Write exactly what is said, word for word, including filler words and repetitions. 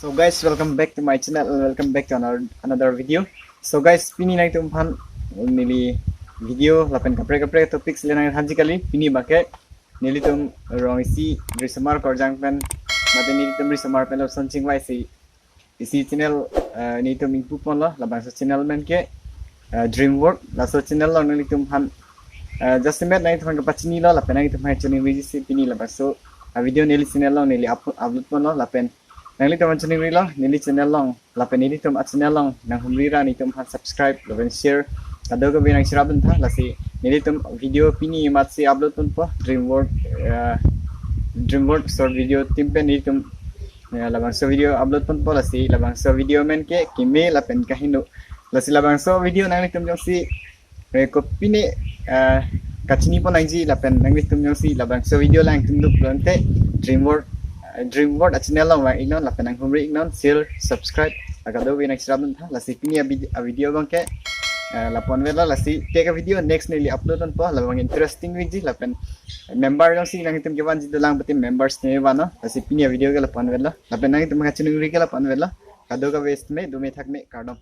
So guys, welcome back to my channel and welcome back to another, another video. So guys, pini nangtum aphan neli video lapen kaprek kaprek topics le nangthanji kali. Pini abangke nelitum rong isi risomar korjang pen, mate nelitum risomar pen lapuson chingvaisi isi channel, eh, nelitum ingpu ponlo, labangso channel amen ke, eh, Dream World. Laso channel along nelitum aphan, eh, just a minute nangtum aphan kapachinilo lapen nangtum aphan chiningriji si pini labangso, eh, video neli channel along neli up-, upload ponlo lapen nanglitum aphan chiningrilo neli channel along lapen nelitum a-channel along nanghumri ra nelitum aphan subscribe lapen share kadokave nangcherapdun tha. Lasi nelitum video pini amatsi upload ponpo Dream World, eh, Dream World short video team pen nelitum, eh, labangso video upload ponpo. Lasi labangso video amen ke Keme lapen Kaheno. Lasi labangso video nanglitum jongsi, eh, kopine, eh, kachini pon nangji lapen nanglitum jongsi labangso video lang tungduk pulote Dream World, eh, Dream World a-channel along vang-iknon lapen nanghumri-iknon, share, subscribe, la kadokave nangcherapdun tha. Lasi pini a vid-, a video abangke, eh, lapu-an vetlo. Lasi tek a video next neli upload ponpo, labang interesting video lapen member jongsi nangtum kevanji dolang pute members ne vannon. Lasi pini a video ke lapu-an vetlo. Lapen nangtum kachiningri ke lapu-an vetlo. Kadokave setame, dome thakme, kardom.